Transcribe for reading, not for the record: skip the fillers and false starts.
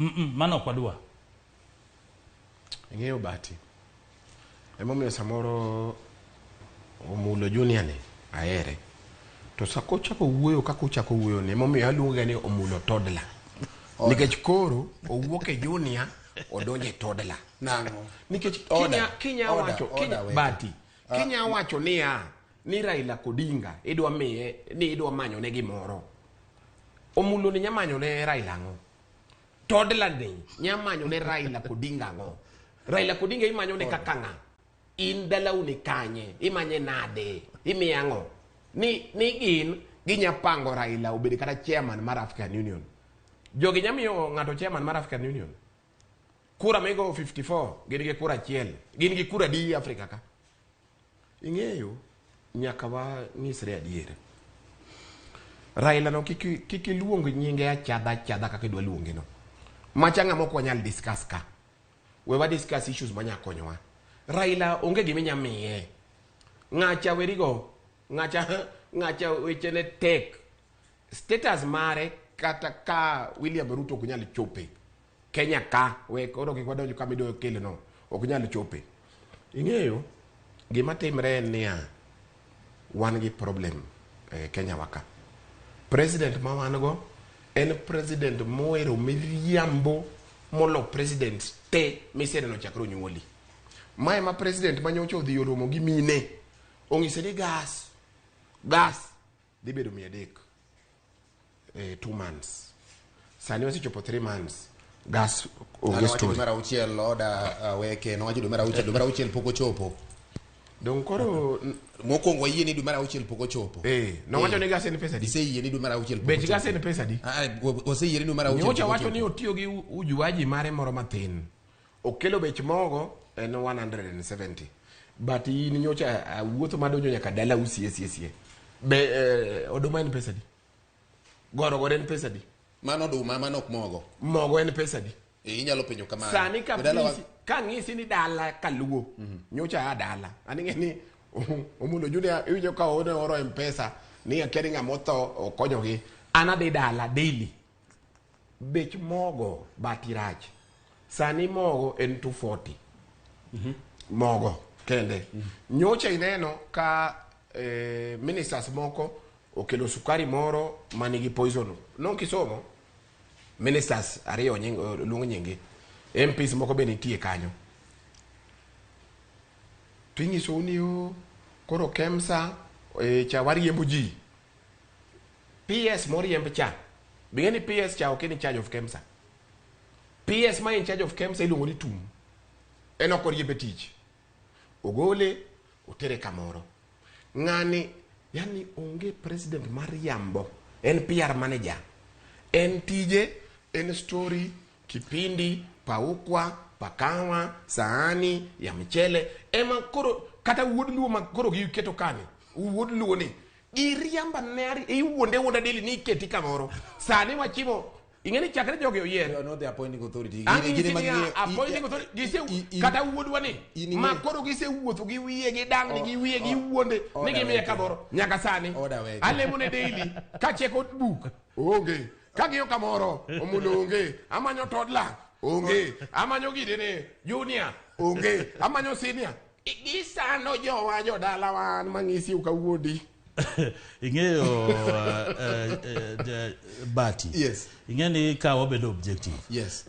Mano ok wadwa. Ing'eyo Bati. Emomiyo samoro Omulo Junior ni ahere. To sa kochako wuoyo kaka ochako wuoyo ni emomiyo aluonge ni Omulo Toddler. Nikech koro owuok e Junior odonjo e Toddler. Nang'o? Nikech Order, kinya kinya order, wacho order, kinya wete. Bati kinya wacho niya ni Raila Odinga idwa miye ni idwa manyo ne gimoro. Omulo ni nyamanyo ne Raila ang'o? Toddler ni nyamanyo ne Raila Odinga ang'o? Raila Odinga imanyo ne kaka ng'a? In dalau ni kanye? Imanye nade? Imiye ang'o? Ni gin ginya pango Raila obed kata chairman mar African Union. Jogi nya miyo ng'ato chairman mar African Union. Kura migo 54 gin gi kura achiel. Gin gi kura di Afrika ka. Ing'eyo nyaka wanyisre adier. Raila no kik kik iluong nyinge achadha achadha kaka idwa luonge no. Macha ng'ama ok wanyal discuss ka. We wa discuss issues manya konyowa. Raila onge gima inya miye. Ng'acha werigo, ng'acha ng'acha weche ne tek. Status mare kata ka William Ruto ok nyal chope. Kenya ka we koro kik wadonj kama idwa kele no ok nyal chope. Ing'eyo gima timre en niya wan gi problem e Kenya wa ka. President ma wan go en president mohero miriambo molo president te miseneno chakre onyuoli. Mae ma president ma nyocha odhi oromo gi mine ong'ise ni gas dhi bedo 300 2 months. Sani wasechopo 3 months, gas onge. Nowacho dwe Story. Mar auchiel oda weke nowacho dwe mar auchiel, dwe mar auchiel pok ochopo. Dong koro Mokwongo wayie ni dwe mar auchiel pok ochopo. Nowacho ni gas en pesa di. Iseyie ni dwe mar auchiel pok Bech ochopo. gas en pesa di. Ah, ah, waseyie ni dwe mar auchiel Nyocha pok wacho ni ochopo. otiyo gi ujuaji mare moro mathin. Okelo bech mogo en 170. But in nyocha wuotho madonjo nyaka dala usie sie sie. Be oduma en pesa di? Goro goro en pesa di? Mano oduma, mano ok mogo. Mogo en pesa di? Inyalo penjo kamano. Sani ka Jodala ka ng'isi ni dala kaluo nyocha a dala an ing'e ni Omulo Junior iwinjo ka one oro M-Pesa ni akia ni ng'ama otho okonyogi. An adhi dala daily. Bech mogo bati rach. Sani mogo en 240 mogo kende. Nyocha ineno ka ministers moko okelo sukari moro manigi poison nokisomo. Ministers ariyo nying, luong nyingi. MPs moko be nitie kanyo to inyisou ni o koro KEMSA cha wariembo ji. PS moriemb cha bing'e ni PS cha ok in charge of KEMSA. PS ma in charge of KEMSA iluongo ni Tum. En ok oriembe tich, ogole otere kamoro. Ng'ani yani onge president mar yambo, en PR manager, en tije en story kipindi paukwa pakawa sahani ya mchele ema koro kata wuod luo ma koro giketo kani wuod luo ni giriamba ne iwuonde wuonda deli ni iketi kamoro. Sani wachimo ing'e ni chakre jogi oyier You are not the appointing authority. Ang' Gin ema nyisi niya, appointing authority, kata wuodwa ni in ma koro gisewuotho gi wiye gi dangni gi wiye gi wuonde ni gimiye kamoro nyaka sani. Order weke. Alemo ne daily kacheko buk onge kang'iyo kamoro Omulo onge, amanyo toddler onge, amanyo gidene junior onge, amanyo senior. Gisando jowa jodala wan mang'isi kawuondi. Ing'eyo Bati. Yes. Ing'e ni ka wabedo objective. Yes.